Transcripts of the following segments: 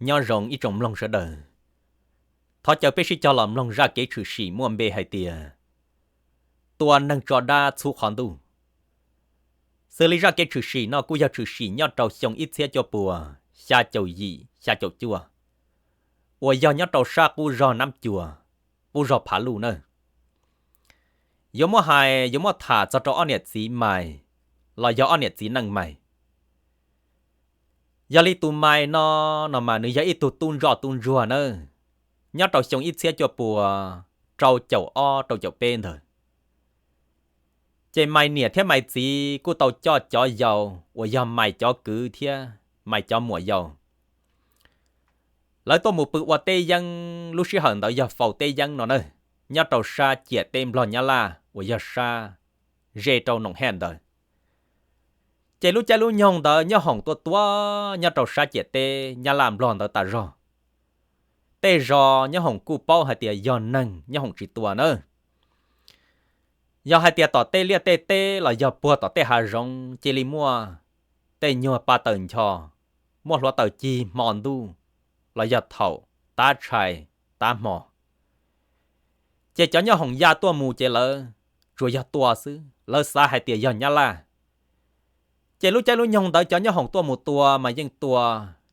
Nyob zoo ib tsoom mloog sawv daws, thov caw peb sib cog los mloog zaj kev tshwm sim muaj npe hais tias tua neeg tso dab txhub qhov ntuj. Xws li zaj kev tshwm sim no kuj yog tshwm sim nyob rau xyoo ib txhiab cuaj puas xya caum yim xya caum cuaj, uas yog nyob rau sab qub zog Nab Cuas, qub zog Phav Luj na. Yuav muab hais yuav muab tham txog rau ob niam txiv Maiv, los yog ob niam txiv neej Maiv. Yog li tus Maiv no, no mas nws yog ib tug tub ntsoj tub ntsuag nawb. Nyob rau xyoo ib txhiab cuaj puas rau caum ob rau caum peb ntawd, ces Maiv niam thiab Maiv txiv kuj tau coj cov yau uas yog Maiv cov kwv thiab Maiv cov muam yau, lawv tuaj mus pw ua teb yeeb. Lub sij hawm ntawd yog faus teb yeeb no na, nyob rau sab ciam teb Nplog Nyab Laj uas yog sab ze rau Noom Hej ntawd. Ces lub caij lub nyoog ntawd nyob hoom tuaj tua nyob rau sab ciam teb Nyab Laj Nplog ntawd tas zog. Tej zos nyob hoom kuj paub hais tias yog neeg nyob hoom tsis tua na. Yog hais tias tom tej liaj tej teb los yog puag tom tej hav zoov cia li muaj tej nyuag pa taws ncho, muaj hluav taws cig hmo ntuj, los yog thaum tav tshais tav hmo, ces cov nyob hoom ya tuaj mus ces lawv tsuas yog tua xwb, lawv xav hais tias yog Nyab Laj. Ces lub caij lub nyoog ntawd cov nyob hoom tuaj mus tua mas yeej tua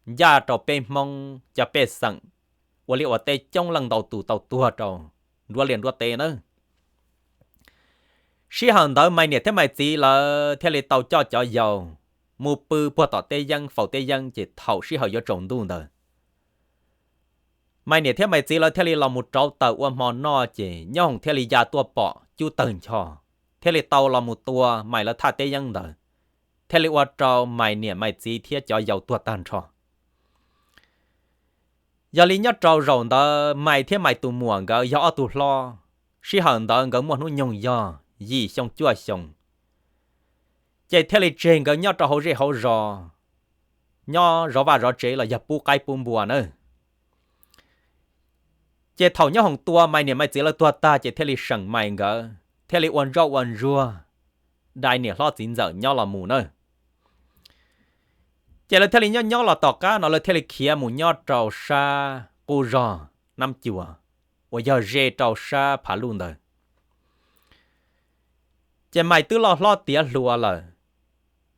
ncaj rau peb Hmoob cov pej xeem, ua liaj ua teb coob leej ntau tus tau tuag rau nruab liaj nruab teb na. Sij hawm ntawd Maiv niam thiab Maiv txiv lawv thiaj li tau coj cov yau mus pw puag tom teb yeeb faus teb yeeb, ces thaum sij hawm yuav tsaus ntuj ntawd, Maiv niam thiab Maiv txiv lawv thiaj li los mus rauv taws ua hmo noj, ces nyob hoom thiaj li ya tuaj pom cub tawg ncho, thiaj li tau los mus tua Maiv lawv thaj teb yeeb ntawd, thiaj li ua rau Maiv niam Maiv txiv thiab cov yau tuag tag nrho. Yog li nyob rau zaum ntawd Maiv thiab Maiv tus muam nkawd yog ob tug hlob, sij hawm ntawd nkawd muaj hnub nyoog yog yim xyoo cuaj xyoo, ces thiaj li tseg nkawd nyob rau hauv zej hauv zos, nyob zov vaj zov tsev los yog pub qaib pub npua na. Ces thaum nyob hoom tua Maiv niam Maiv txiv lawv tuag tag ces thiaj li seem Maiv nkawd thiaj li ua ntsoj ua ntsuag, dai niam hlob txiv ntxawm nyob los mus na. Ces lawv thiaj li nyob nyob los tom qab no lawv thiaj li khiav mus nyob rau sab qub zog Nab Cuas, uas yog ze rau sab Phav Luj ntawd. Ces Maiv twb loj hlob tiav hluas lawm,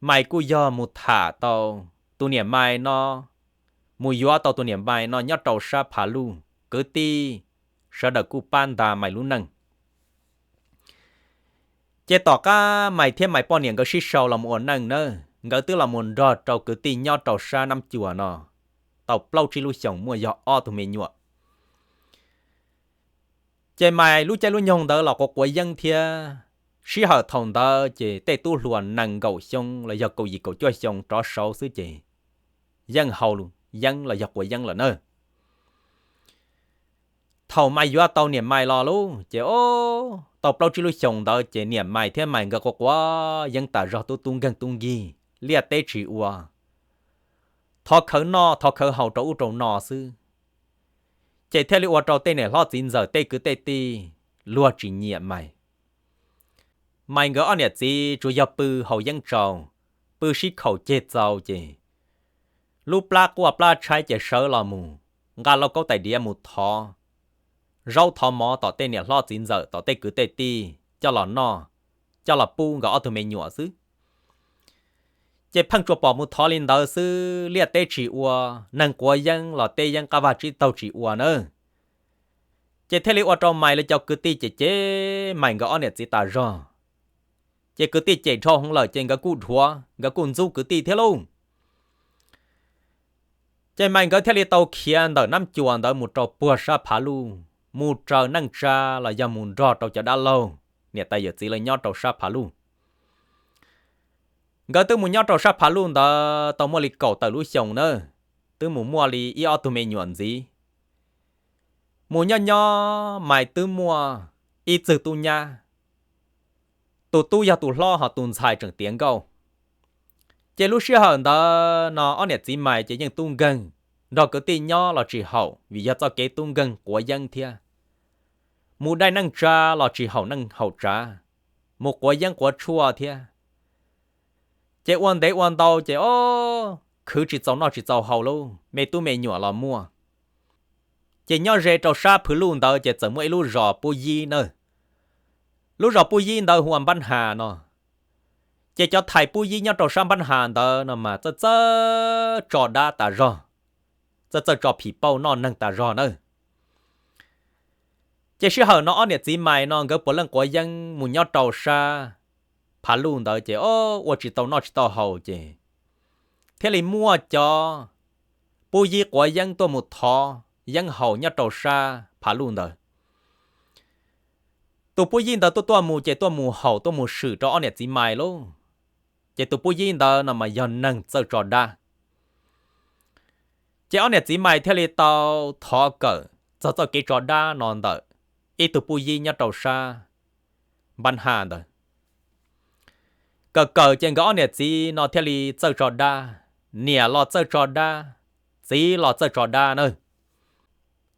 Maiv kuj yog mus tham tau tus niam Maiv no, mus yuav tau tus niam Maiv no nyob rau sab Phav Luj, kwv tij sawv daws kuj pab ntas Maiv lub neej. Ces tom qab Maiv thiab Maiv poj niam nkawd sib sau los mus ua neej na, nkawd twb los mus nrog rau kwv tij nyob rau sab Nab Cuas no tau plaub tsib lub xyoos muaj yog ob tug me nyuam. Ces Maiv lub caij lub nyoog ntawd los quav quav yeeb thiab, sij hawm thaum ntawd ces tej tub hluas nees nkaum xyoo los yog kaum yim kaum cuaj xyoo rov saud xwb ces yeej haus yeeb los yog quav yeeb lawm na. Thaum Maiv yuav tau niam Maiv los lauj, ces o, tau plaub tsib lub xyoos ntawd ces niam Maiv thiab Maiv nkawd quav quav yeeb tas zog, tub tub nkeeg tub nkig, liaj teb tsis ua, thov khawv noj thov khawv haus rau ub rau no xwb. Ces thiaj li ua rau tej niam hlob txiv ntxawm tej kwv tej tij luag tsis nyiam Maiv. Maiv nkawd ob niam txiv tsuas yog pw haus yeeb tsaus, pw sib khaum ceg txaus ces lub plab quaj plab tshaib ces sawv los mus nqa lauj kaub tais diav mus thov zaub thov mov tom tej niam hlob txiv ntxawm tom tej kwv tej tij coj los noj, coj los pub nkawd ob tug me nyuam xwb. Ces pheej tsuas pom mus thov li ntawd xwb, liaj teb tsis ua, neeg quav yeeb los teb yeeb qab vaj tsib taug tsis ua na. Ces thiaj li ua rau Maiv lawv cov kwv tij cem cem Maiv nkawd ob niam txiv tas zog. Ces kwv tij cem dhau heev lawm ces nkawd kuj dhuav, nkawd kuj ntxub kwv tij thiab lauj. Ces Maiv nkawd thiaj li tau khiav ntawm Nab Cuas ntawd mus rau puag sab Phav Luj, mus raws neej tsa los yog mus nrog rau cov dab laug niam tais yawm txiv lawv nyob rau sab Phav Luj. Nkawd twb mus nyob rau sab Phav Luj ntawd tau muaj li kaum tawm lub xyoos na, twb mus muaj li ib ob tug me nyuam ntxiv. Mus nyob nyob Maiv twb muaj ib txwg tub nyab, tus tub yog tus hlob ho tus ntxhais tseem tiav nkauj. Ces lub sij hawm ntawd no ob niam txiv Maiv ces yeej tub nkeeg, nrog kwv tij nyob los tsis haum vim yog txoj kev tub nkeeg quav yeeb thiab. Mus dai neej tsa los tsis haum neej haum tsav, mus quav yeeb quav tshuaj thiab. Ces ua ntev ua ntau ces o, khwv tsis txaus noj tsis txaus haus lauj, me tub me nyuam los muaj. Ces nyob ze rau sab Phwv Luj ntawd ces txawm muaj ib lub zos Pub Yib na. Lub zos Pub Yib ntawd hu ua Npab Has no. Ces cov thais Pub Yib nyob rau sab Npab Has ntawd no mas txawj txawj tso dab tas zog, txawj txawj tso phim pauj noj neeg tas zog na. Ces sij hawm no ob niam txiv mais no nkawd puav leej quav yeeb mus nyob rau sab Phav Luj ntawd ces o, ua tsis tau noj tsis tau haus ces thiaj li muaj cov Pub Yib quav yeeb tuaj mus thov yeeb haus nyob rau sab Phav Luj ntawd. Tus Pub Yib ntawd tuaj tuaj mus ces tuaj mus haus tuaj mus swm rau ob niam txiv mais lauj. Ces tus Pub Yib ntawd no mas yog neeg txawj tso dab. Ces ob niam txiv mais thiaj li tau thov kawm txog txoj kev tso dab no ntawm ib tug Pub Yib nyob rau sab Npab Has ntawd. Kawm kawm ces nkawd ob niam txiv no thiaj li txawj tso dab, niam los txawj tso dab, txiv los txawj tso dab na.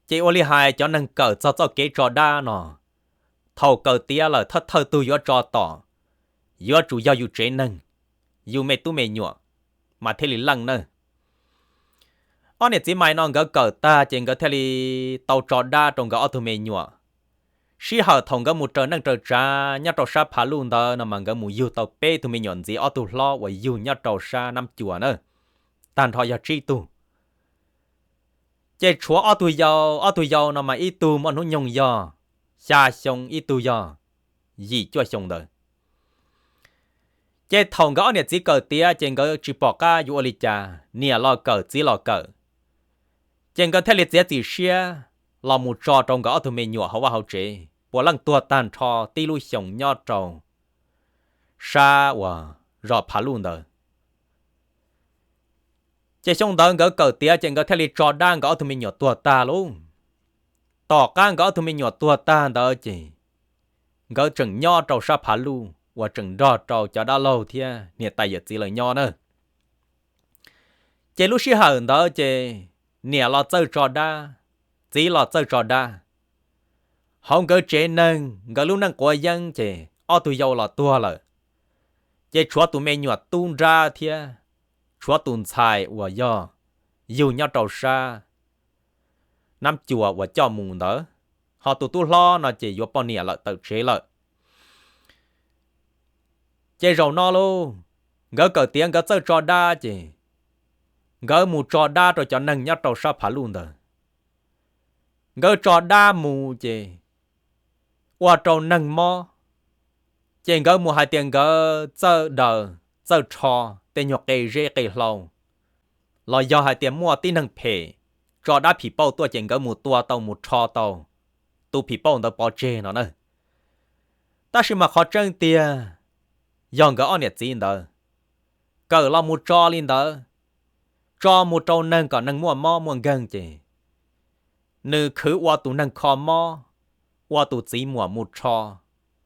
Ces ua li hais cov neeg kawm txog txoj kev tso dab no, thaum kawm tiav lawm thawj thawj tug yuav tso tom yuav tsum yog yus tsev neeg, yus me tub me nyuam mas thiaj li leej na. Ob niam txiv mais no nkawd kawm tag ces nkawd thiaj li tau tso dab rau nkawd ob tug me nyuam. Sij hawm thaum nkawd mus raws neej raws tsav nyob rau sab Phav Luj ntawd no mas nkawd mus yug tau peb tug me nyuam ntxiv, ob tug hlob uas yug nyob rau sab Nab Cuas na, tag nrho yog tsib tug. Ces tshuav ob tug yau, ob tug yau no mas ib tug muaj hnub nyoog yog xya xyoo, ib tug yog yim cuaj xyoo ntawd. Ces thaum nkawd ob niam txiv kawm tiav ces nkawd tsis pom qab yuav ua li cas, niam los kawm txiv los kawm, ces nkawd thiaj li txiav txim siab los mus tso rau nkawd ob tug me nyuam hauv vaj hauv tsev, puav leej tuag tag nrho tib lub xyoos nyob rau sab uas zos Phav Luj ntawd. Ces xyoo ntawd nkawd kawm tiav ces nkawd thiaj li tso dab nkawd ob tug me nyuam tuag tag lauj. Tom qab nkawd ob tug me nyuam tuag tag ntawd ces nkawd tseem nyob rau sab Phav Luj uas tseem nrog rau cov dab laug thiab niam tais yawm txiv lawv nyob na. Ces lub sij hawm ntawd ces niam los txawj tso dab, txiv los txawj tso dab. Hauv nkawd tsev neeg nkawd lub neej quav yeeb ces ob tug yau los tuag lawm, ces tshuav tus me nyuam tub nrab thiab tshuav tus ntxhais uas yog yug nyob rau sab Nab Cuas uas coj mus ntawd, ho tus tub hlob no ces yuav poj niam lawm tawm tsev lawm. Ces zaum no lauj, nkawd kawm tiav nkawd txawj tso dab ces nkawd mus tso dab rau cov neeg nyob rau sab Phav Luj ntawd. Nkawd tso dab mus ces ua rau neeg mob, ces nkawd mus hais tias nkawd txawj daws txawj rho tej nyuag qe zeb qe hlau, los yog hais tias muaj tib neeg phem tso dab phim pauj tuaj ces nkawd mus tua tau mus rho tau tus phim pauj ntawd pov tseg no na. Tab sis mas qhov tseeb tiag yog nkawd ob niam txiv ntawd kawm los mus tso li ntawd, tso mus rau neeg kom neeg muaj mob muaj nkeeg ces nws khwv ua tus neeg kho mob, ua tus txiv muam mus rho,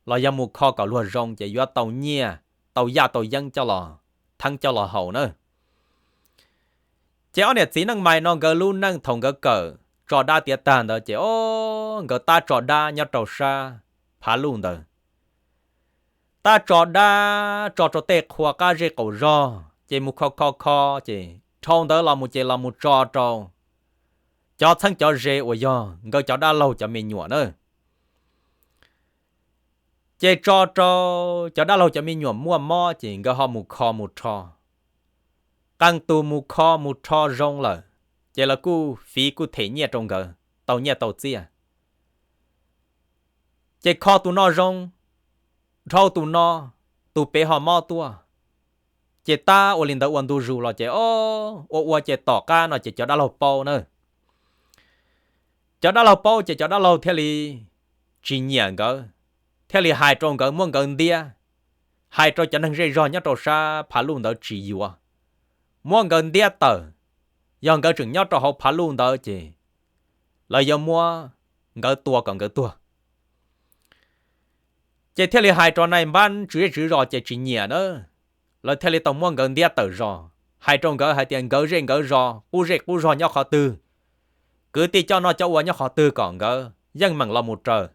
los yog mus kho kom luag zoo ces yuav tau nyiaj, tau yaj tau yeeb coj los theeb coj los haus na. Ces ob niam txiv neej mais no nkawd lub neej thaum nkawd kawm tso dab tiav tag ntawd ces o, nkawd tab tso dab nyob rau sab Phav Luj ntawd. Tab tso dab tso rau tej qhua qab zej qaum zog ces mus kho kho kho ces dhau ntawd los mus ces los mus tso rau cov txheeb cov ze uas yog nkawd cov dab laug cov me nyuam na. Ces tso rau cov dab laug cov me nyuam muaj mob ces nkawd ho mus kho mus rho. Qee tus mus kho mus rho zoo lawm ces lawv kuj fiv kuj them nyiaj rau nkawd tau nyiaj tau txiaj. Ces kho tus no zoo, dhau tus no, tus pem ho mob tuaj. Ces tab ua li ntawd ua ntu zus los ces o, ua ua ces tom qab no ces cov dab laug paub na. Cov dab laug paub ces cov dab laug thiaj li tsis nyiam nkawd, thiaj li hais rau nkawd muab nkawd ntiab, hais rau cov neeg zej zog nyob rau sab Phav Luj ntawd tsis yuav, muab nkawd ntiab tawm. Yog nkawd tseem nyob rau hauv Phav Luj ntawd ces lawv yuav muab nkawd tua kom nkawd tuag. Ces thiaj li hais rau nais npab tswv zej tswv zos ces tsis nyiam na. Lawv thiaj li tau muab nkawd ntiab tawm zos, hais rau nkawd hais tias nkawd zej nkawd zos, qub zej qub zog nyob qhov twg, kwv tij coj noj coj ua nyob qhov twg kom nkawd yeej meem los mus raws.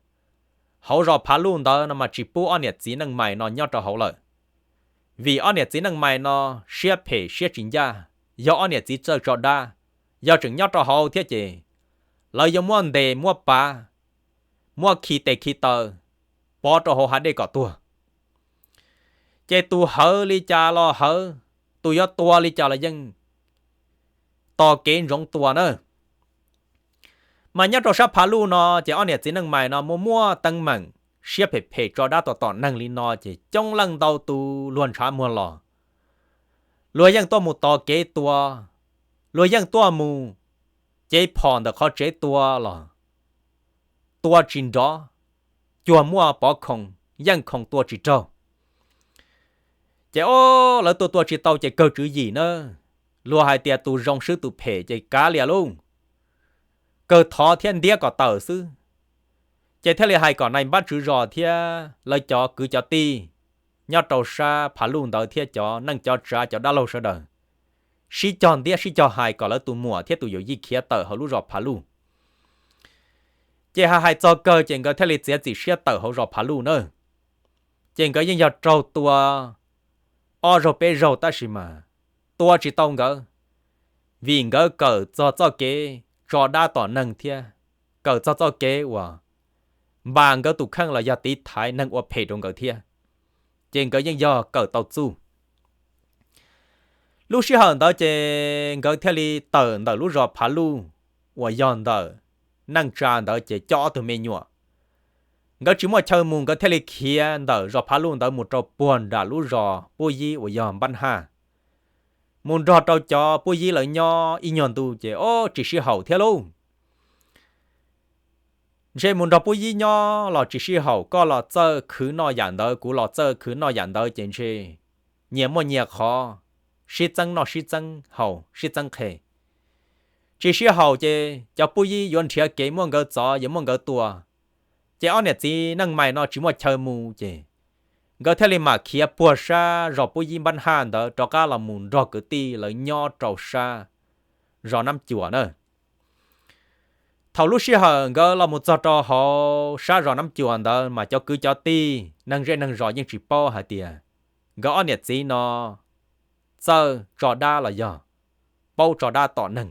Hauv zos Phav Luj ntawd no mas tsis pub ob niam txiv neej mais no nyob rau hauv lawm, vim ob niam txiv neej mais no siab phem siab tsis ncaj, yog ob niam txiv txawj tso dab, yog tseem nyob rau hauv thiab ces lawv yuav muab ntes muab pav, muab khi tes khi taw, pov rau hauv hav dej kom tuag. Ces tus hawv li cas los hawv, tus yuav tua li cas los yeej tos kev ntsoov tua na. Mas nyob rau sab Phav Luj no ces ob niam txiv neej mais no muaj muaj teeb meem siab phem phem tso dab tom tom neeg li no ces coob leej ntau tus luag ntshav muag los, luag yeej tuaj mus tos kev tua, luag yeej tuaj mus cev phom ntawm qhov tsev tua los tua tsis nrov, cuag muaj pov khoom yeej khoom tua tsis raug. Ces o, lawv tua tua tsis tau ces kawg tswv yim na, luag hais tias tus zoo swb tus phem ces kav liam lauj, kawg thov thiab ntiab kom tawm xwb. Ces thiaj li hais kom nais npab tswv zos thiab lawv cov kwv cov tij nyob rau sab Phav Luj ntawd thiab cov neej cov tsav cov dab laug sawv daws sib cog ntiab sib cog hais kom lawv tus muam thiab tus yawm yij khiav tawm hauv lub zos Phav Luj. Ces hais hais txog kawg ces nkawd thiaj li txiav txim siab tawm hauv zos Phav Luj na. Ces nkawd yeej yog raug tua ob zaug peb zaug tab sis mas tua tsis tau nkawd, vim nkawd kawm txog txoj kev tso dab tom neeg thiab kawm txog txoj kev uas npas nkawd tus kheej los yog tiv thaiv neeg ua phem rau nkawd thiab, ces nkawd yeej yog kawm tau txuj. Lub sij hawm ntawd ces nkawd thiaj li tawm ntawm lub zos Phav Luj uas yog ntawm neej tsa ntawd ces coj ob tug me nyuam. Nkawd tsis muaj chaw mus nkawd thiaj li khiav ntawm zos Phav Luj ntawd mus rau puag nram lub zos Pub Yib uas yog Npab Haj, mus nrog rau cov Pub Yib lawv nyob ib nyuag ntu ces o tsis sib haum thiab lauj. Ntshe mus nrog Pub Yib nyob los tsis sib haum, koj los txawj khwv noj yam ntawd, kuv los txawj khwv noj yam ntawd ces ntshe nyias muaj nyias qhov sib txeeb noj sib txeeb haus sib txeeb qhe. Tsis sib haum ces cov Pub Yib yuav nrhiav kev muab nkawd txov yuav muab nkawd tua. Ces ob niam txiv neej mais no tsis muaj chaw mus ces nkawd thiaj li mam khiav puag sab zos Pub Yib Npab Haj ntawd rov qab los mus nrog kwv tij lawv nyob rau sab zos Nab Cuam na. Thaum lub sij hawm nkawd los mus txog rau hauv sab zos Nab Cuam ntawd mas cov kwv cov tij neeg zej neeg zos yeej tsis paub hais tias nkawd ob niam txiv no txawj tso dab los yog paub tso dab tom neeg.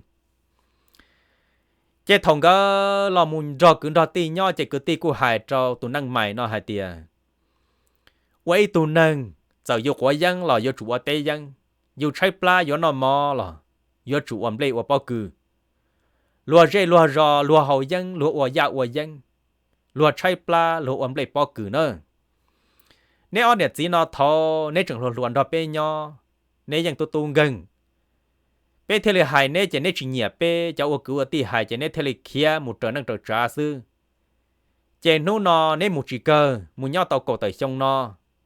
Ces thaum nkawd los mus nrog kwv nrog tij nyob ces kwv tij kuj hais rau tus neej mais no hais tias, ua ib tug neeg txawm yus quav yeeb los yuav tsum ua teb yeeb, yus tshaib plab yuav noj mov los yuav tsum ua nplej ua pob kws. Luag zej luag zos luag haus yeeb luag ua yaj ua yeeb, luag tshaib plab luag ua nplej pob kws na. Neb ob niam txiv no thaum neb tseem hluas hluas nrog peb nyob, neb yeej tub tub nkeeg. Peb thiaj li hais neb ces neb tsis nyiam peb cov ua kwv ua tij hais ces neb thiaj li khiav mus raws neej raws tsav xwb. Ces hnub no neb mus tsis kawg mus nyob tau kaum tawm xyoo no,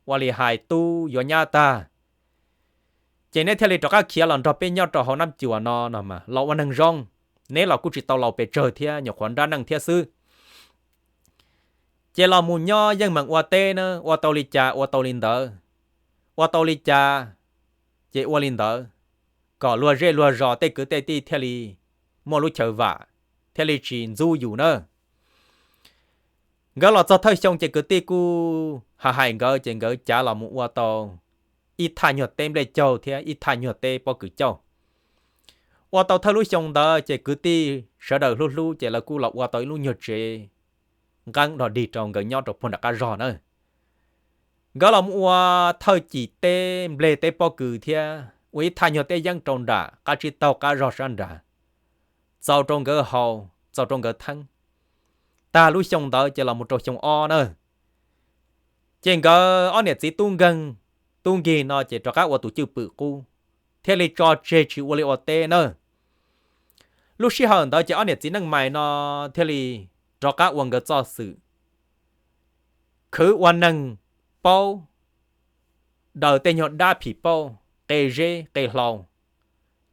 ua li hais tub yuav nyab tag, ces neb thiaj li rov qab khiav los nrog peb nyob rau hauv Nab Cuam no no mas los ua neeg zoo. Neb los kuj tsis tau laus pes tsawg thiab, nyuam qhuav nrab neej thiab xwb. Ces los mus nyob yeej meem ua teb na, ua tau li cas ua tau li ntawd, ua tau li cas ces ua li ntawd, kom luag zej luag zos tej kwv tej tij thiaj li muaj lub chaw vam, thiaj li tsis ntxub yus na. Nkawd los txog thawj xyoo ces kwv tij kuj hais hais nkawd ces nkawd cav los mus ua tau ib thaj nyuag teb nplej caug thiab ib thaj nyuag teb pob kws cauj. Ua tau thawj lub xyoo ntawd ces kwv tij sawv daws hlub hlub ces lawv kuj los ua tau ib lub nyuag tsev nqeeb dog dig rau nkawd nyob rau puag nram qab zog na. Nkawd los mus ua thawj cim teb nplej teb pob kws thiab ua ib thaj nyuag teb yeeb rau nram qab tsib taug qab zog sab nrad, txaus rau nkawd haus txaus rau nkawd theeb. Tag lub xyoo ntawd ces los mus rau xyoo ob na, ces nkawd ob niam txiv tub nkeeg tub nkig no ces rov qab ua tus cwj pwm qub, thiaj li tso tseg tsis ua liaj ua teb na. Lub sij hawm ntawd ces ob niam txiv neej mais no thiaj li rov qab ua nkawd txoj xwm khwv ua neeg paub daws tej nyuag dab phim pauj qe zeb qe hlau,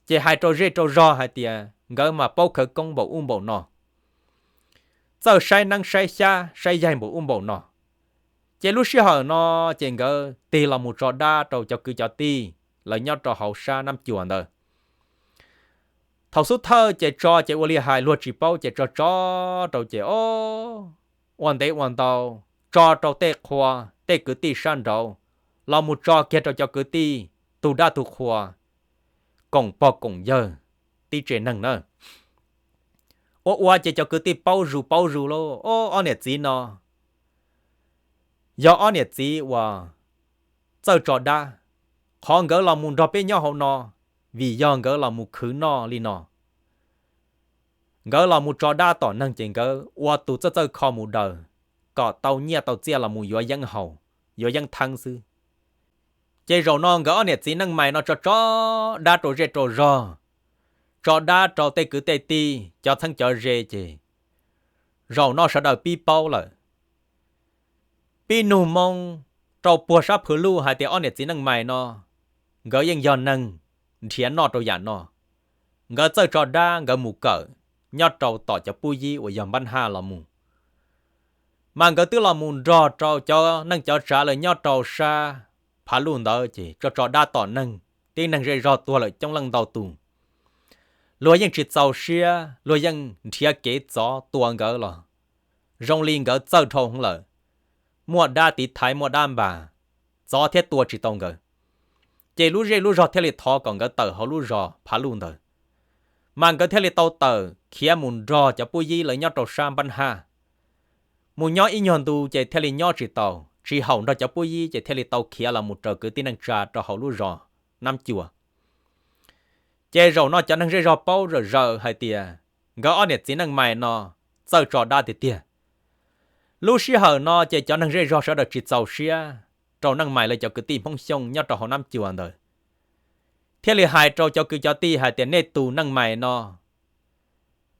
ces hais rau zej rau zog hais tias nkawd mas paub khawv koob npaum ub npaum no, txawj saib neeb saib xyab saib yaig npaum ub npaum no. Ces lub sij hawm no ces nkawd tig los mus tso dab rau cov kwv cov tij lawv nyob rau hauv sab Nab Cuam ntawd. Thaum xub thawj ces tso ces ua li hais luag tsis paub ces tso tso rau ces o, ua ntev ua ntau, tso rau tej qhua, tej kwv tij sab nraud, los mus tso kiag rau cov kwv tij tug dab tug qhua, koom pog koom yawg tib tse neeg na. Ua ua ces cov kwv tij paub zus paub zus lauj, ob niam txiv no yog ob niam txiv uas txawj tso dab. Qhov nkawd los mus nrog peb nyob hauv no, vim yog nkawd los mus khwv noj li no. Nkawd los mus tso dab tom neeg ces nkawd ua tus txawj txawj kho mus daws, kom tau nyiaj tau txiaj los mus yuav yeeb haus, yuav yeeb theeb xwb. Ces zaum no nkawd ob niam txiv neej mais no tso tso dab rau zej rau zog, tso dab rau tej kwv tej tij cov txheeb cov ze ces zaum no sawv daws pib paub lawm. Pib nug moo rau puag sab Phwv Luj hais tias ob niam txiv neej mais no nkawd yeej yog neeg nrhiav noj rau yam no. Nkawd txawj tso dab, nkawd mus kawm nyob rau tom cov pub yib uas yog Npab Haj los mus, mas nkawd twb los mus nrog rau cov neej cov tsav lawm nyob rau sab Phav Luj ntawd ces tso tso dab tom neeg, tib neeg zej zog tuag lawm coob leej ntau tus. Luag yeej tsis txaus siab, luag yeej nrhiav kev txov tua nkawd los zoo li nkawd txawj dhau heev lawm, muaj dab tiv thaiv muaj dab npas, txov thiab tua tsis tau nkawd. Ces lub zej lub zog thiaj li thov kom nkawd tawm hauv lub zos Phav Luj ntawd, mas nkawd thiaj li tau tawm khiav mus nrog cov pub yib lawv nyob rau sab Npab Haj. Mus nyob ib nyuag ntu ces thiaj li nyob tsis tau, tsis haum nrog cov pub yib ces thiaj li tau khiav los mus raws kwv tij neej tsa rau hauv lub zos Nab Cua. Ces zaum no cov neeg zej zog paub zawm zaws hais tias nkawd ob niam txiv neej mais no txawj tso dab tiag tiag. Lub sij hawm no ces cov neeg zej zog sawv daws tsis txaus siab rau neej mais lawv cov kwv tij Hmoob Xyooj nyob rau hauv Nab Cua ntawd, thiaj li hais rau cov kwv cov tij hais tias nej tus neej mais no,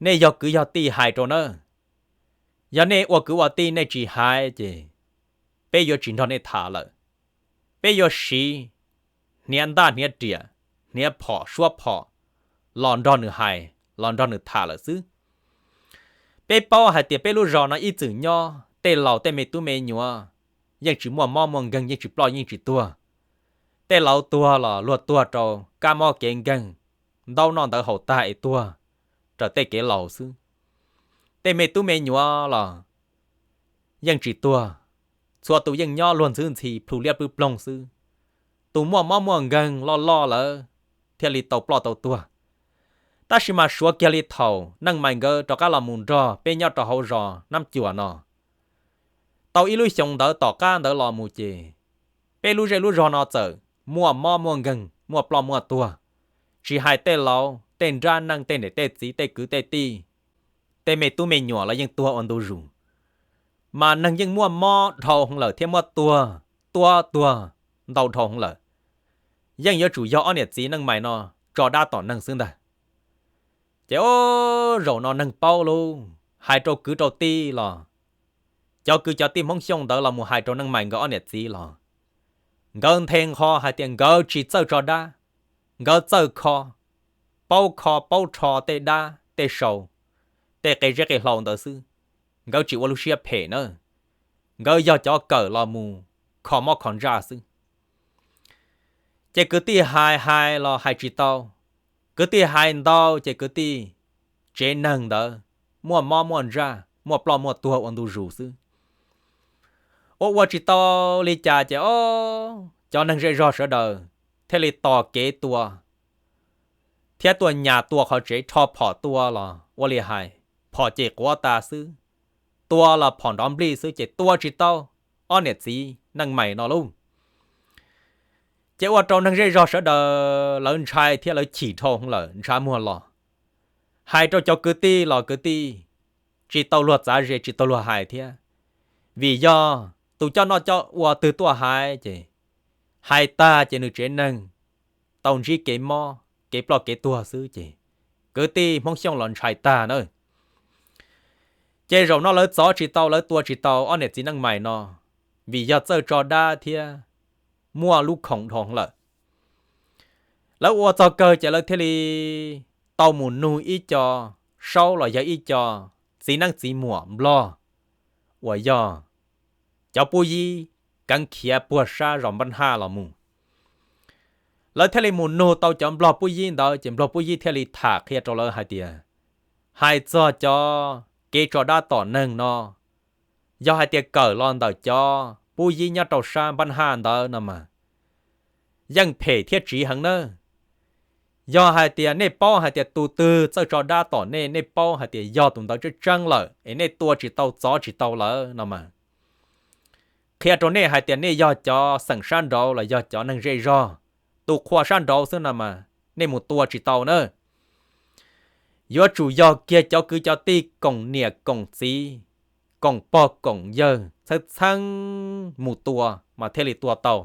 nej yog kwv yog tij hais rau na. Yog nej ua kwv ua tij nej tsis hais ces peb yuav tsis nrog nej tham lawm. Peb yuav siv hniav ntaj hniav riam, hniav phom suab phom los nrog nws hais, los nrog nws tham lawm xwb. Peb paub hais tias peb lub zos no ib txwm nyob tej laus tej me tub me nyuam yeej tsis muaj mob muaj nkeeg, yeej tsis ploj yeej tsis tuag. Tej laus tuag los luag tuag rau kab mob kev nkeeg, ntaub noj ntawv haus tag es tuag raws tej kev laus xwb. Tej me tub me nyuam los yeej tsis tuag, txhua tus yeej nyob luag ntxhwb ntxhi plhu liab pwb ploog xwb. Tus muaj mob muaj nkeeg loj loj lawm thiaj li tau ploj tau tuag. Tab sis mas suav kiag li thaum neej mais nkawd rov qab los mus nrog peb nyob rau hauv zos Nab Cua no, tau ib lub xyoos ntawd tom qab ntawd los mus ces peb lub zej lub zog no txawm muaj mob muaj nkeeg, muaj ploj muaj tuag, tsis hais tej laus tej nrab neej tej niam tej txiv tej kwv tej tij, tej me tub me nyuam los yeej tuag ua ntu zus, mas neeg yeej muaj mob dhau heev lawm thiab muab tuag, tuab tuag ntau dhau heev lawm. Yeej yuav tsum yog ob niam txiv neej mais no tso dab tom neeg xwb ntag. Ces o, zaum no neeg paub lauj, hais rau kwv rau tij los, cov kwv cov tij Hmoob Xyooj ntawd los mus hais rau neej mais nkawd ob niam txiv los, nkawd nthe nqho hais tias nkawd tsis txawj tso dab, nkawd txawj kho, paub kho paub rho tej dab tej sau, tej qe zeb qe hlau ntawd xwb. Nkawd tsis ua lub siab phem na, nkawd yog cov kawm los mus kho mob kho ntsaj xwb. Ces kwv tij hais hais los hais tsis tau, kwv tij hais ntau ces kwv tij tsev neeg ntawd muaj mob muaj ntsaj, muaj ploj muaj tuag ua ntu zus xwb. Ua ua tsis tau li cas ces o, cov neeg zej zog sawv daws thiaj li tos kev tua, thiab tuaj nyas tua qhov tsev, rho phom tua los ua li hais, phom ces quav tas xwb, tua los phom nrov nplij xwb ces tua tsis tau ob niam txiv neej mais no lauj. Ces ua rau neeg zej zog sawv daws lawv ntshai thiab lawv chim dhau heev lawm, ntshav muag los. Hais rau cov kwv tij los kwv tij tsis tau luag txav ze tsis tau luag hais thiab, vim yog tus coj noj coj ua twg tuaj hais ces hais tag ces nws tsev neeg tau ntsib kev mob kev ploj kev tuag xwb ces kwv tij Hmoob Xyooj los ntshai tag na. Ces zaum no lawv txov tsis tau lawv tua tsis tau ob niam txiv neej mais no, vim yog txawj tso dab thiab muaj lub khoom dhau heev lawm. Lawv ua txog kawg ces lawv thiaj li tau mus nug ib co saub los yog ib co txiv neeb txiv muam Nplog uas yog cov pub yib keev khiav puag sab zos Npab Haj los mus. Lawv thiaj li mus nug tau cov Nplog pub yib ntawd ces Nplog pub yib thiaj li tham qhia rau lawv hais tias, hais txog cov kev tso dab tom neeg no, yog hais tias kawm los ntawm cov pub yib nyob rau sab Npab Haj ntawd no mas yeej phem thiab tsiv heev nawb. Yog hais tias nej paub hais tias tus twg txawj tso dab tom nej, nej paub hais tias yog tus ntawd tseeb tseeb lawm es nej tua tsis tau txov tsis tau lawm no mas, qhia rau nej hais tias nej yog cov xeem sab nraud los yog cov neeg zej zog, tus qhua sab nraud xwb no mas nej mus tua tsis tau na. Yuav tsum yog kiag cov kwv cov tij koom niam koom txiv, koom pog koom yawg txheeb txheeb mus tua mas thiaj li tua tau.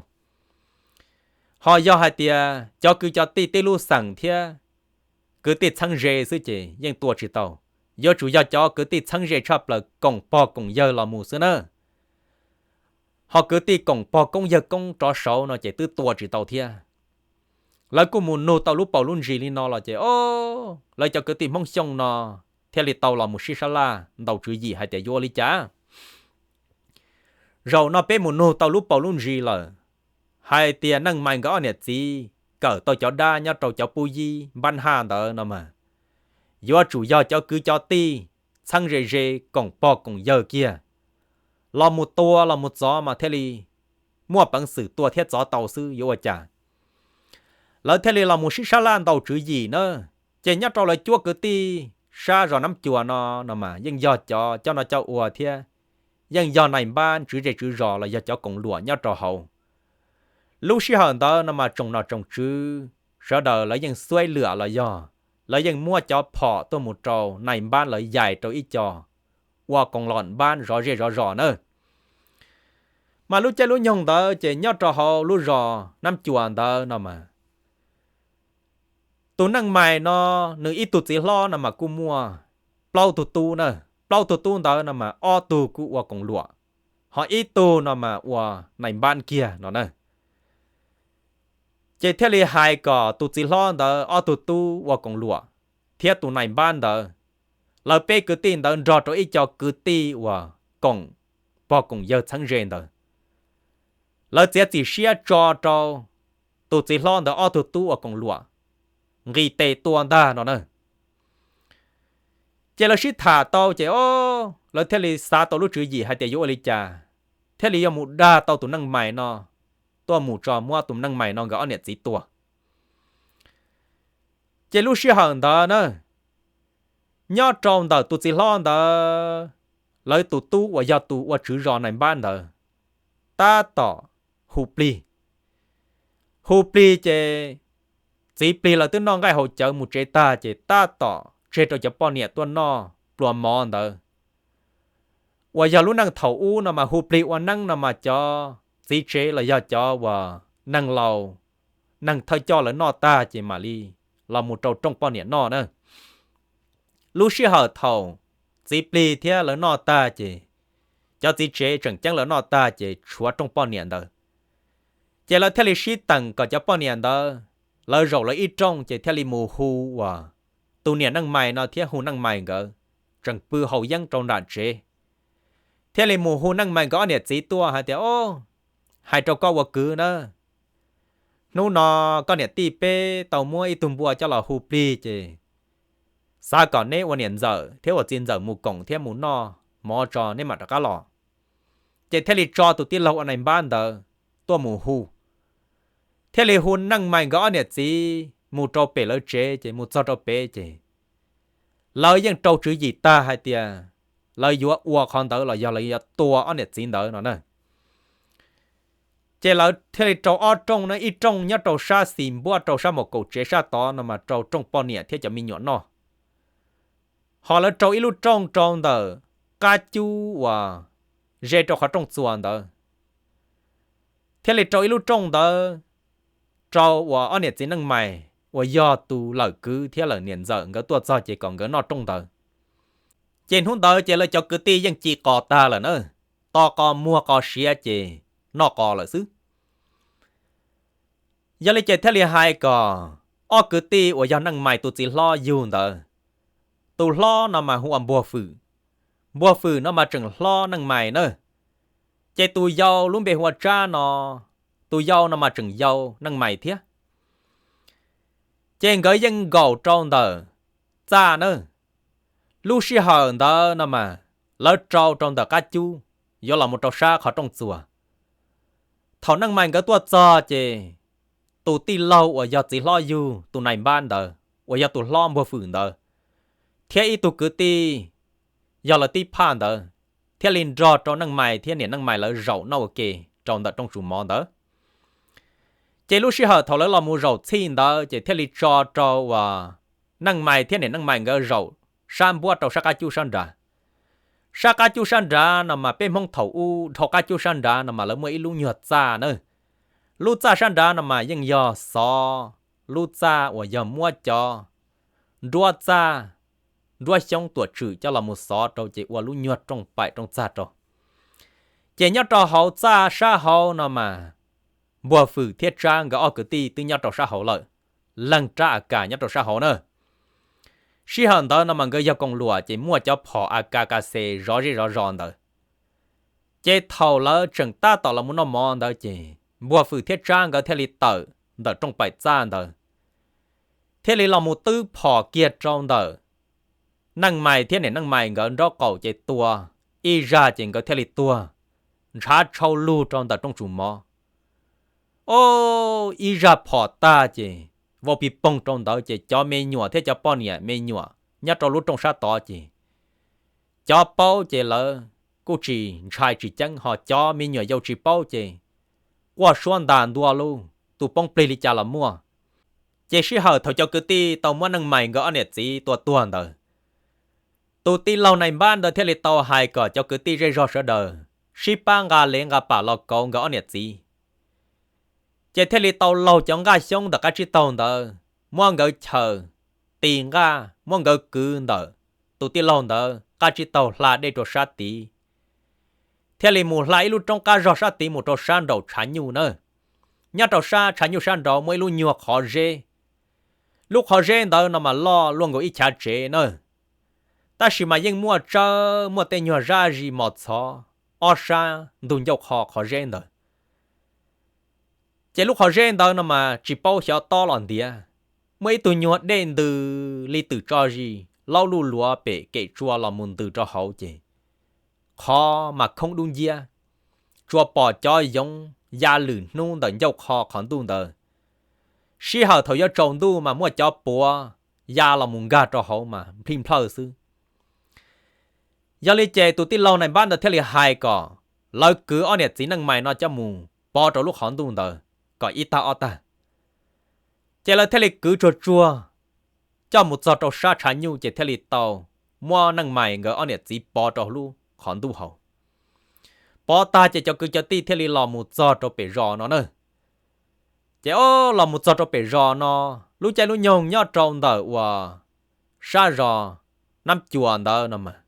Ho yog hais tias cov kwv cov tij tib lub xeem thiab kwv tij txheeb ze xwb ces yeej tua tsis tau. Yuav tsum yog cov kwv tij txheeb ze tshaj plaws koom pog koom yawg los mus xwb na. Ho kwv tij koom pog koob yawg koob rov saud no ces twb tua tsis tau thiab. Lawv kuj mus nug tau lub paus lub ntsis li no los ces, o, lawv cov kwv tij Hmoob Xyooj no thiaj li tau los mus sib sab laj ntaus tswv yim hais tias yuav ua li cas. Zaum no peb mus nug tau lub paus lub ntsis lawm, hais tias Neej Mais nkawd ob niam txiv kawm tau cov dab nyob rau cov pub yib npab haj ntawd no mas, yuav tsum yog cov kwv cov tij txheeb ze ze koom pog koom yawg kiag los mus tua los mus txov mas thiaj li muaj peev xwm tua thiab txov tau xwb yuav ua cas. Lawv thiaj li los mus sib sab laj ntaus tswv yim na. Ces nyob rau lawv cuab kwv tij sab zos Nab Cuas no no mas yeej yog cov coj noj coj ua thiab yeej yog nais npab tswv zej tswv zos los yog cov koom luam nyob rau hauv. Lub sij hawm ntawd no mas tsoom nom tsoom tswv sawv daws lawv yeej xuaib lwam los yog lawv yeej muab cov phom tuaj mus rau nais npab lawv yais rau ib co ua koom luam npab zov zej zov zos na. Mas lub caij lub nyoog ntawd ces nyob rau hauv lub zos Nab Cuas ntawd no mas, tus Neej Mais no nws ib tug txiv hlob no mas kuj muaj plaub tug tub na, plaub tug tub ntawd no mas ob tug kuj ua koom luam, ho ib tug no mas ua nais npab kiag no na. Ces thiaj li hais kom tus txiv hlob ntawd ob tug tub ua koom luam thiab tus nais npab ntawd, lawv peb kwv tij ntawd nrog rau ib co kwv tij uas koom pog koom yawg txheeb ze ntawd, lawv txiav txim siab tso rau tus txiv hlob ntawd ob tug tub ua koom luam nqis tes tua ntag no na. Ces lawv sib tham tau ces, o, lawv thiaj li xav tau lub tswv yim hais tias yuav ua li cas thiaj li yuav mus dag tau tus Neej Mais no, tuaj mus tso muab tus Neej Mais no nkawd ob niam txiv tua. Ces lub sij hawm ntawd na, nyob rau ntawm tus txiv hlob ntawd, lawv tus tub uas yog tus ua tswv zos nais npab ntawd, tab tom hu plig. Hu plig ces txiv plig lawv twb noj nqaij haus cawv mus tsev tag ces tab tom tseg rau cov poj niam tuaj noj pluas mov ntawd. Uas yog lub neej thaum ub no mas hu plig ua neeb no mas cov txiv tsev los yog cov uas neeg laus, neeg thawj coj lawv noj tag ces mam li los mus rau rooj poj niam noj na. Lub sij hawm thaum txiv plig thiab lawv noj tag ces cov txiv tsev tseem ceeb lawv noj tag ces tshuav rooj poj niam ntawd. Ces lawv thiaj li sib teem kom cov poj niam ntawd lawv zaum lawv ib rooj ces thiaj li mus hu uas tus niam Neej Mais no thiab hu Neej Mais nkawd tseem pw haus yeeb rau nram tsev, thiaj li mus hu Neej Mais nkawd ob niam txiv tuaj hais tias, o, hais rau koj ua kwv na, hnub no koj niam tij peb tau muab ib tug npua coj los hu plig ces xav kom neb ua niam ntxawm thiab ua txiv ntxawm mus koom thiab mus noj mov tso neb mam rov qab los. Ces thiaj li tso tus tij laug ua nais npab ntawd tuaj mus hu, thiaj li hu Neej Mais nkawd ob niam txiv mus rau pem lawv tsev ces mus txog rau pem ces lawv yeej rau tswv yim tag hais tias lawv yuav ua qhov ntawd los yog lawv yuav tua ob niam txiv ntawd no na. Ces lawv thiaj li rau ob rooj na, ib rooj nyob rau sab xis npuab rau sab maum kaum tsev sab tod no mas rau rooj poj niam thiab cov me nyuam noj. Ho lawv rau ib lub rooj rau ntawm qab cub uas ze rau qhov rooj txuas ntawd, thiaj li rau ib lub rooj ntawd rau uas ob niam txiv Neej Mais uas yog tus lawm kwv thiab lawm niam ntxawm nkawd tuaj txog ces kom nkawd noj rooj ntawd. Ces hnub ntawd ces lawv cov kwv tij yeej ci qos tag lawm na, to qos muag qos siav ces noj qos lawm xwb. Yog li ces thiaj li hais kom ob kwv tij uas yog Neej Mais tus txiv hlob yug ntawd, tus hlob no mas hu ua Npuag Fwm, Npuag Fwm no mas tseem hlob Neej Mais na. Ces tus yau lub npe hu ua Tsab no, tus yau no mas tseem yau Neej Mais thiab. Ces nkawd yeej nkaum rau ntawm txaj na. Lub sij hawm ntawd no mas lawv rau rau ntawm qab cub, yuav los mus rau sab qhov rooj txuas. Thaum Neej Mais nkawd tuaj txog ces tus tij laug uas yog txiv hlob yug tus nais npab ntawd uas yog tus hlob npuag fwm ntawd, thiab ib tug kwv tij yog lawv tib phaj ntawd, thiaj li nrog rau neej mais thiab niam neej mais lawv zaum noj ua ke rau ntawm rooj tsum mov ntawd. Ces lub sij hawm thaum lawv los mus zaum txhij ntawd ces thiaj li tso rau uas neej mais thiab niam neej mais nkawd zaum sab npuab rau sab qab cub sab nrad. Sab qab cub sab nrad no mas peb Hmoob thaum ub dhau qab cub sab nrad no mas lawv muaj ib lub nyuag txaj na. Lub txaj sab nrad no mas yeej yog xov lub txaj uas yog muab cov nruab txaj, nruab xyoob tuam tswm coj los mus xov rau ces ua lub nyuag rooj paim rooj txag rau. Ces nyob rau hauv txaj sab hauv no mas npuag fwm thiab tsab nkawd ob kwv tij twb nyob rau sab hauv lawm, leej rab a kas nyob rau sab hauv na. Sij hawm ntawd no mas nkawd yog koos luam ces muaj cov phom a kas kas xes zov zej zov zos ntawd. Ces thaum lawv tseem tab tom los mus noj mov ntawd ces npuag fwm thiab tsab nkawd thiaj li tawm ntawm rooj paim txaj ntawd, thiaj li los mus twb phom kiag rau ntawm neej mais thiab niam neej mais nkawd nraub qaum ces tua ib zaj ces nkawd thiaj li tuag ntshav tshau lug rau ntawm rooj tsum mov. O, ib zaj phom tag ces vau pis poog rau ntawd ces cov me nyuam thiab cov poj niam me nyuam nyob rau lub rooj sab tod ces cov paub ces lawv kuj tsis ntshai tsis ceeb, ho cov me nyuam yaus tsis paub ces quaj suab ntas ntua lug, tus poob plig li cas los muaj. Ces sij hawm thaum cov kwv tij tau muab neej mais nkawd ob niam txiv tua tuag ntawd, tus tij laug nais npab ntawd thiaj li tau hais kom cov kwv tij zej zog sawv daws sib pab nqa lev nqa pam los kauv nkawd ob niam txiv. Ces thiaj li tau laug cov nqaj xyoob ntawm qab tsib taug ntawd, muab nkawd chaws, tis nqaj, muab nkawd kwv ntawm tus tij laug ntawd qab tsib taug hla dej rau sab tid, thiaj li mus hla ib lub roob qab zog sab tid mus rau sab nraum tshav nyuj na. Nyob rau sab tshav nyuj sab nraud muaj ib lub nyuag qhov zeb. Lub qhov zeb ntawd no mas loj luaj nkaus ib chav tsev na, tab sis mas yeej muaj tsawb muaj tej nyuag zaj zis mos txhov ob sab ntug ncauj qho qhov zeb ntawd. Ces lub qhov zeb ntawd no mas tsis paub xyov tob los ntiav, muaj ib tug nyuag dej ntws li twm tso zis laub luj luav pem kem tsua los mus ntws rau hauv ces qhov mas khoob dub nciab, tsuas pom cov yoov ya lwm hnub ntawm ncauj qho qhov ntuj ntawd. Sij hawm thaum yuav tsaus ntuj mas muaj cov puav ya los mus nkag rau hauv mas nplij nplhawj xwb. Yog li ces tus tij laug nais npab ntawd thiaj li hais kom lawv kwv ob niam txiv neej mais no coj mus pov rau lub qhov ntuj ntawd kom ib tag ob tag. Ces lawv thiaj li kwv tsuag tsuag coj mus txog rau sab tshav nyuj ces thiaj li tau muab neej mais nkawd ob niam txiv pov rau lub qhov ntuj hauv. Pov tag ces cov kwv cov tij thiaj li los mus txog rau pem zos no na. Ces o, los mus txog rau pem zos no, lub caij lub nyoog nyob rau ntawm uas sab zos Nab Cuas ntawd no mas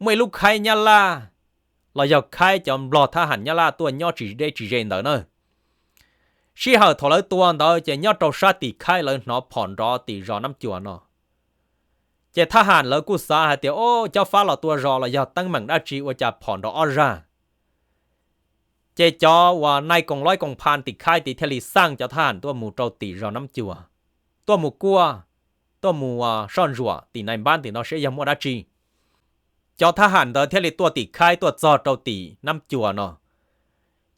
muaj ib lub khaib Nyab Laj los yog khaib cov Nplog thab ham Nyab Laj tuaj nyob tsis deb tsis ze ntawd na. Sij hawm thaum lawv tua ntawd ces nyob rau sab tim khaib lawv hnov phom nrov tim zos Nab Cuas no. Ces thab ham lawv kuj xav hais tias, o, cov fab los tua zos los yog teeb meem dab tsi ua cas phom nrov ob zaj. Ces cov uas nai koom loib koom pha tim khaib tid thiaj li xaj cov thab ham tuaj mus rau tim zos Nab Cuas, tuaj mus kuaj, tuaj mus soj ntsuam tim nais npab tim no seb yog muaj dab tsi. Cov thab ham ntawd thiaj li tuaj tim khaib tuaj txog rau tim Nab Cuas no,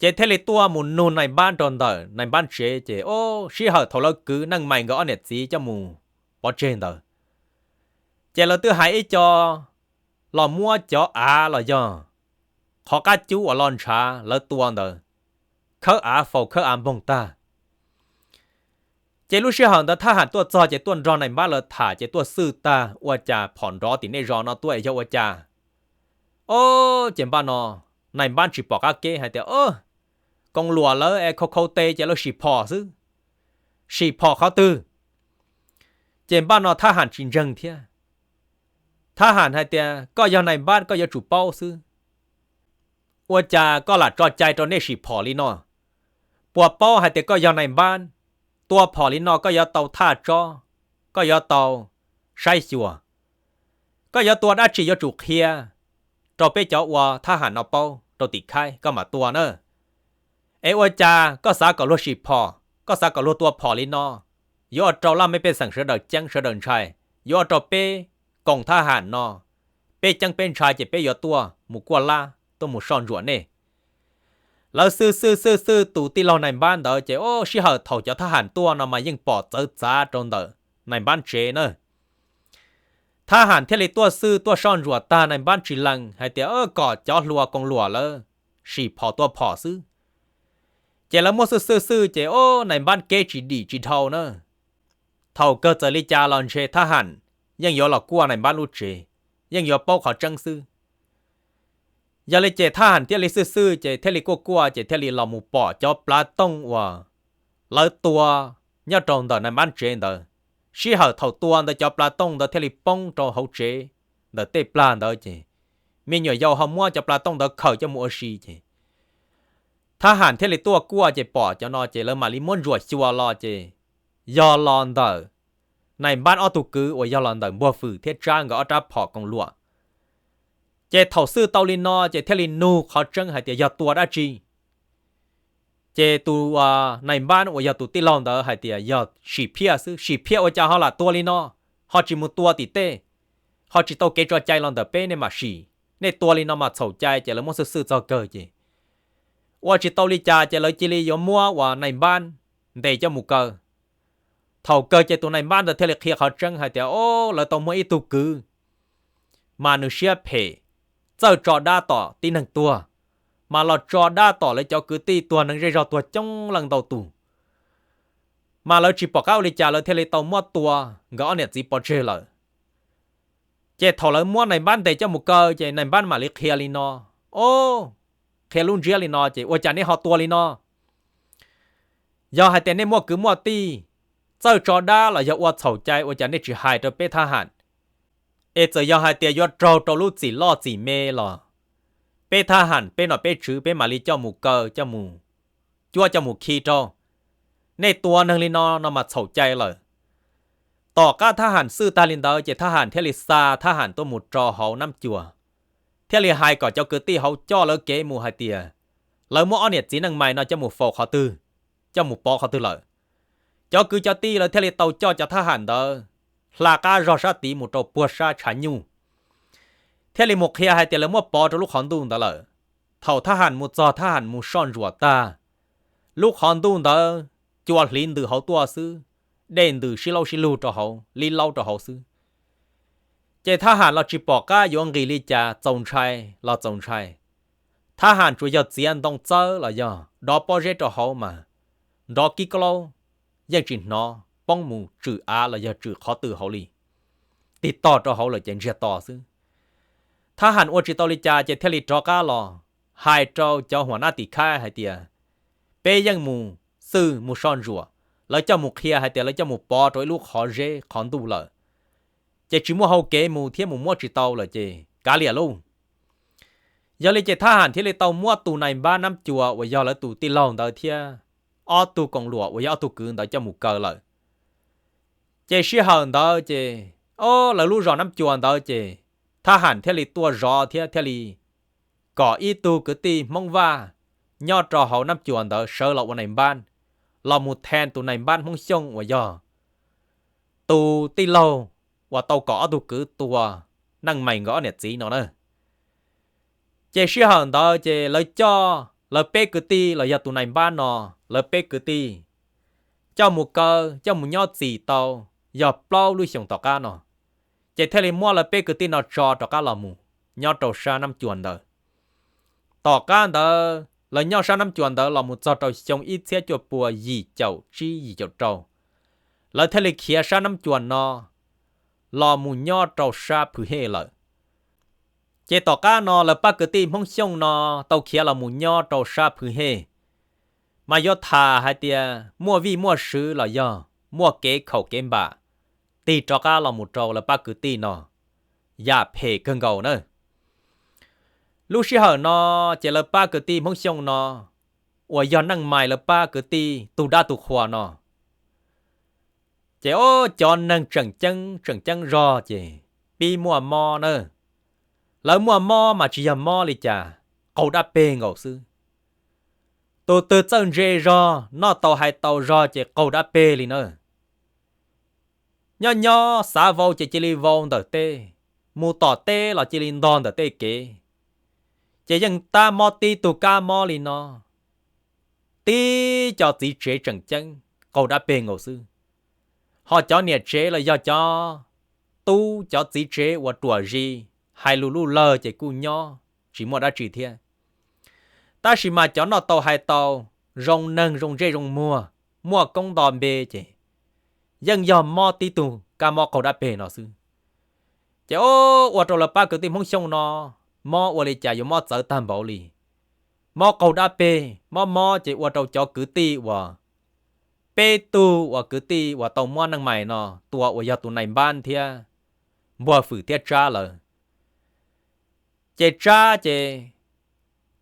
ces thiaj li tuaj mus nug nais npab rau ntawm nais npab tsev ces o, sij hawm thaum lawv kwv neej mais nkawd ob niam txiv coj mus pov tseg ntawd, ces lawv twb hais ib co los muab cov av los yog qhov qab cub uas lo ntshav lawv tua ntawd khawb av faus khawb av npoog tag. Ces lub sij hawm ntawd thab ham tuaj txog ces tuaj nrog nais npab lawv tham ces tuaj xwj tag ua cas phom nrov tim nej zos no tuaj es yog ua cas. O, ces npaj no nais npab tsis pom qab keb hais tias, o, koom luam lawv es khau khau tes ces lawv sim phom xwb. Sim phom qhov twg? Ces npaj no thab ham tsis ntseeg thiab. Thab ham hais tias koj yog nais npab koj yuav tsum paub xwb. Ua cas koj lam tso cai rau nej sim phom li no? Puas paub hais tias koj yog nais npab, tua phom li no koj yuav tau thaj tsob, koj yuav tau saib xyuas, koj yuav tua dab tsi yuav tsum qhia rau peb cov ua thab ham no paub rau tim khaib koj mam tua na. Es ua cas koj xav kom luag sim phom, koj xav kom luag tua phom li no, yuav ua rau laj mej pej xeem sawv daws ceeb sawv daws ntshai, yuav ua rau peb koom thab ham no peb ceeb peb ntshai ces peb yuav tuaj mus kuaj lab tuaj mus soj ntsuam nej. Lawv xwj xwj xwj xwj tus tij laug nais npab ntawd ces, o, sij hawm thaum cov thab ham tuaj no mas yeej pom txawv txav rau ntawm nais npab tsev na. Thab ham thiaj li tuaj xwj tuaj soj ntsuam tag, nais npab tsis lees hais tias, o, kom cov hluas koos luam lawv sim phom tua phom xwb. Ces lawv muab xwj xwj xwj ces, o, nais npab kev tsis dim tsis dhau na. Thaum kawg txawm li cas los ntshe thab ham yeej yuav los kuaj nais npab lub tsev, yeej yuav paub qhov tseeb xwb. Yog li ces thab ham thiaj li xwj xwj ces thiaj li kuaj kuaj ces thiaj li los mus pom cov plav tooj uas lawv tua nyob rau ntawm nais npab tsev ntawd. Sij hawm thaum tua ntawd cov plav tooj ntawd thiaj li poob rau hauv tsev ntawm tej plag ntawd ces me nyuam yaus ho muab cov plav tooj ntawd khaws coj mus ua si ces thab ham thiaj li tuaj kuaj ces pom cov no ces lawv mam li muab ntsuam xyuas los ces yog los ntawm nais npab ob tug kwv uas yog los ntawm npuag fwm thiab tsab nkawd ob rab phom koos luam. Ces thaum xwj tau li no ces thiaj li nug qhov tseeb hais tias yog tua dab tsi. Ces tus nais npab uas yog tus tij laug ntawd hais tias yog sim phiaj xwb, sim phiaj ua cas ho lam tua li no, ho tsis mus tua tim tej, ho tsis tau kev tso cai los ntawm peb nej mam sim, nej tua li no mas txhaum cai. Ces lawv muab xwj xwj txog kawg ces ua tsis tau li cas ces lawv cia li yuav muab uas nais npab ntes coj mus kaw. Thaum kawg ces tus nais npab ntawd thiaj li qhia qhov tseeb hais tias, o, lawv tau muaj ib tug kwv mas nws siab phem, txawj tso dab tom tib neeg tuag, mas los tso dab tom lawv cov kwv tij tuag neeg zej zog tuag coob leej ntau tus, mas lawv tsis pom qab ua li cas lawv thiaj li tau muab tua nkawd ob niam txiv pov tseg lawm. Ces thaum lawv muab nais npab ntes coj mus kaw ces nais npab mam li qhia li no, o, qhia lub ntsiab li no ces ua cas nej ho tua li no? Yog hais tias nej muaj kwv muaj tij txawj tso dab los yog ua txhaum cai ua cas nej tsis hais rau peb thab ham? Es txawm yog hais tias yuav raug rau lub txim loj txim me los peb thab ham peb nom peb tswv peb mam li coj mus kaw, coj mus cuab coj mus khi rau. Nej tua neeg li no no mas txhaum cai lawm. Tom qab thab ham xwj tag li ntawd ces thab ham thiaj li xa thab ham tuaj mus rau hauv Nab Cuam, thiaj li hais kom cov kwv tij hauv coj lawv kev mus hais tias lawv muab ob niam txiv neej mais no coj mus faus qhov twg, coj mus pov qhov twg lawm. Cov kwv cov tij lawv thiaj li tau coj cov thab ham ntawd hla qab zog sab tid mus rau puag sab tshav nyuj, thiaj li mus qhia hais tias lawv muab pov rau lub qhov ntuj ntawd lawm. Thaum thab ham mus txog thab ham mus soj ntsuam tag, lub qhov ntuj ntawd cua hliv ntws hauv tuaj xwb, dej ntws sib laub sib lug rau hauv, li laub rau hauv xwb. Ces thab ham los tsis pom qab yuav nqis li cas, txaus ntshai los txaus ntshai. Thab ham tsuas yog txiav ntoo txawb los yog dov pob zeb rau hauv mas nrov kib kaub laub, yeej tsis hnov poob mus tswm av los yog tswm qhov twg hauv li. Tig tog rau hauv lawm ces ntsiag to xwb. Thab ham ua tsis tau li cas ces thiaj li rov qab los hais rau cov huam nab tim khaib hais tias, peb yeej mus xwj mus soj ntsuam, lawv coj mus qhia hais tias lawv coj mus pov rau ib lub qhov zeb qhov ntuj lawm, ces tsis muaj hau kev mus thiab mus muab tsis tau lawm ces kav liam lauj. Yog li ces thab ham thiaj li tau muab tus nais npab Nab Cuam uas yog lawv tus tij laug ntawd thiab ob tug koom luam uas yog ob tug kwv ntawd coj mus kaw lawm. Ces sij hawm ntawd ces, o, lawv lub zos Nab Cuam ntawd ces thab ham thiaj li tuaj zov thiab thiaj li kom ib tug kwv tij Hmoob Vaj nyob rau hauv Nab Cuam ntawd sawv los ua nais npab, los mus then tus nais npab Hmoob Xyooj uas yog tus tij laug uas tau kom ob tug kwv tua neej mais nkawd ob niam txiv no na. Ces sij hawm ntawd ces lawv coj lawv peb kwv tij los yog tus nais npab no, lawv peb kwv tij coj mus kaw, coj mus nyob txim tau yog plaub lub xyoos tom qab no, ces thiaj li muab lawv peb kwv tij no tso rov qab los mus nyob rau sab Nab Cuam ntawd. Tom qab ntawd lawv nyob sab Nab Cuam ntawd los mus txog rau xyoo ib txhiab cuaj pua yim caum tsib yim caum rau, lawv thiaj li khiav sab Nab Cuam no los mus nyob rau sab Phwv Hej lawm. Ces tom qab no lawv pab kwv tij Hmoob Xyooj no tau khiav los mus nyob rau sab Phwv Hej, mas yuav tham hais tias muaj vij muaj sw los yog muaj kev khaum kev npam tig rov qab los mus rau lawv pab kwv tij no yam phem kawg nkaus na. Lub sij hawm no ces lawv pab kwv tij Hmoob Xyooj no uas yog neej mais lawv pab kwv tij tug dab tug qhua no, ces o, cov neeg tseem ceeb tseem ceeb zog ces pib muaj mob na. Lawv muaj mob mas tsis yog mob li cas, qaug dab peg nkaus xwb. Tus twg txawj ntse zog noj tau hais tau zog ces qaug dab peg li na. Nyob nyob xav vau ces cia li vau ntawm tej, mus tom teb los cia li ntog ntawm tej kev. Ces yeej tab mob tib tug kab mob li no, tib co txiv tsev tseem ceeb qaug dab peg nkaus xwb. Ho cov niam tsev los yog cov tub cov txiv tsev uas ruam zis hais lus luj lawg ces kuj nyob tsis muaj dab tsi thiab. Tab sis mas cov noj tau hais tau, zoo neeg zoo ntsej zoo muag, muaj koob nto npe ces yeej yog mob tib tug kab mob qaug dab peg no xwb. Ces ua rau lawv pab kwv tij Hmoob Xyooj no mob ua li cas yuav mob txawv tag npaum li. Mob qaug dab peg, mob mob ces ua rau cov kwv tij uas peb tug uas kwv tij uas tau muab neej mais no tua uas yog tus nais npab thiab npuag fwm thiab tsab lawm. Ces tsab ces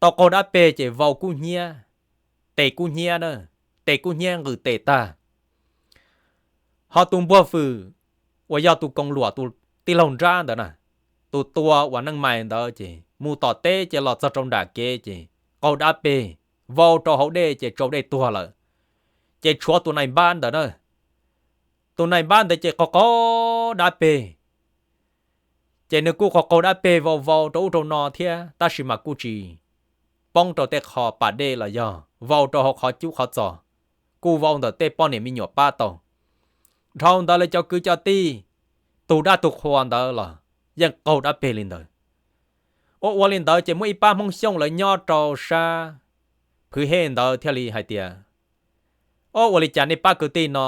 tau qaug dab peg ces vau kub hnyiab, tes kub hnyiab na, tes kub hnyiab nqws tes tag. Ho tus npuag fwm uas yog tus koos luam tus tij laug nrab ntawd na, tus tua uas neej mais ntawd ces mus tom teb ces los txog rau nram kev ces qaug dab peg, vau rau hauv dej ces tsau dej tuag lawm. Ces tshuav tus nais npab ntawd na, tus nais npab ntawd ces qaug qaug dab peg. Ces nws kuj qaug qaug dab peg vau vau rau ub rau no thiab tab sis mas kuj tsis poob rau tej qho pas dej los yog vau rau hauv qhov cub qhov txos, kuj vau ntawm tej poj niam me nyuam pab tau. Dhau ntawd lawv cov kwv cov tij, tus dab tus qhua ntawd los yeej qaug dab peg li ntawd. Ua ua li ntawd ces muaj ib pab Hmoob Xyooj lawv nyob rau sab Phwv Hej ntawd thiaj li hais tias, o, ua li cas nej pab kwv tij no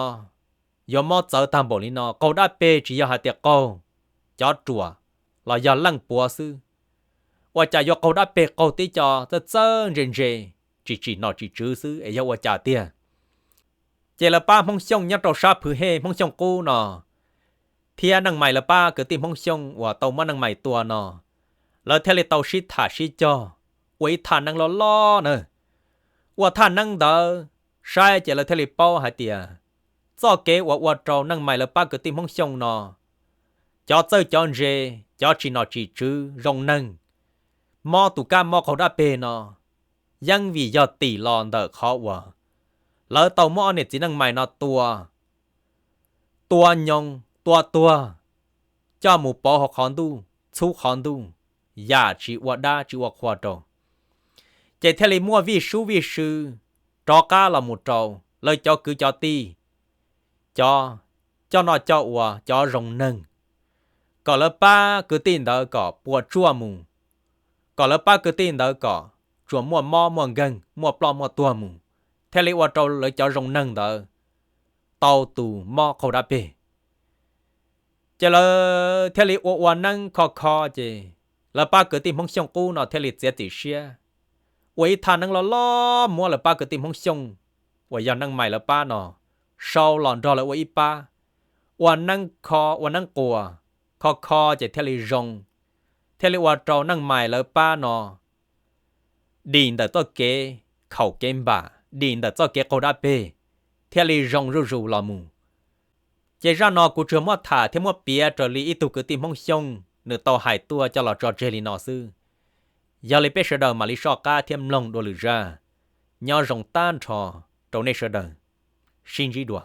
yuav mob txawv tag npaum li no, qaug dab peg tsis yog hais tias qaug cov ruam los yog leej puav xwb, ua cas yuav qaug dab peg qaug tib co txawj txawj ntse ntse, tsis tsim nom tsim tswv xwb es yog ua cas tiag? Ces lawv pab Hmoob Xyooj nyob rau sab Phwv Hej Hmoob Xyooj Qub no thiab neej mais lawv pab kwv tij Hmoob Xyooj uas tau muab neej mais tua no, lawv thiaj li tau sib tham sib cog ua ib thaj neeb loj loj na. Ua thaj neeb ntawd saib ces lawv thiaj li paub hais tias txoj kev uas ua rau neej mais lawv pab kwv tij Hmoob Xyooj no cov txawj cov ntse, cov tsim nom tsim tswv zoo neeg, mob tus kab mob qaug dab peg no yeej vim yog tim los ntawm qhov uas lawv tau muab ob niam txiv neej mais no tua, tua nyoog tua tuag, coj mus pauv hauv qhov ntuj, txhub qhov ntuj, yam tsis ua dab tsis ua qhua rau. Ces thiaj li muaj vij sub vij sw rov qab los mus rau lawv cov kwv cov tij, cov coj noj coj ua, cov zoo neeg, kom lawv pab kwv tij ntawd kom puas tsuaj mus, kom lawv pab kwv tij ntawd kom tsuas muaj mob muaj nkeeg, muaj ploj muaj tuag mus, thiaj li ua rau lawv cov zoo neeg ntawd tau tus mob qaug dab peg. Ces lawv thiaj li ua ua neeb kho kho, ces lawv pab kwv tij Hmoob Xyooj Qub no thiaj li txiav txim siab ua ib thaj neeb loj loj muab lawv pab kwv tij Hmoob Xyooj uas yog neej mais lawv pab no sau los nrog lawv ua ib pab, ua neeb kho ua neeb quas, kho kho ces thiaj li zoo, thiaj li ua rau neej mais lawv pab no dim ntawm txoj kev khaum kev npam, dim ntawm txoj kev qaug dab peg, thiaj li zoo zuj zus los mus. Ces zaj no kuv tsuas muab tham thiab muab piav raws li ib tug kwv tij Hmoob Xyooj nws tau hais tuaj coj los tso tseg li no xwb. Yog li peb sawv daws mam li soj qab thiab mloog dua lwm zaj. Nyob zoo tag nrho rau nej sawv daws. Sib ntsib dua.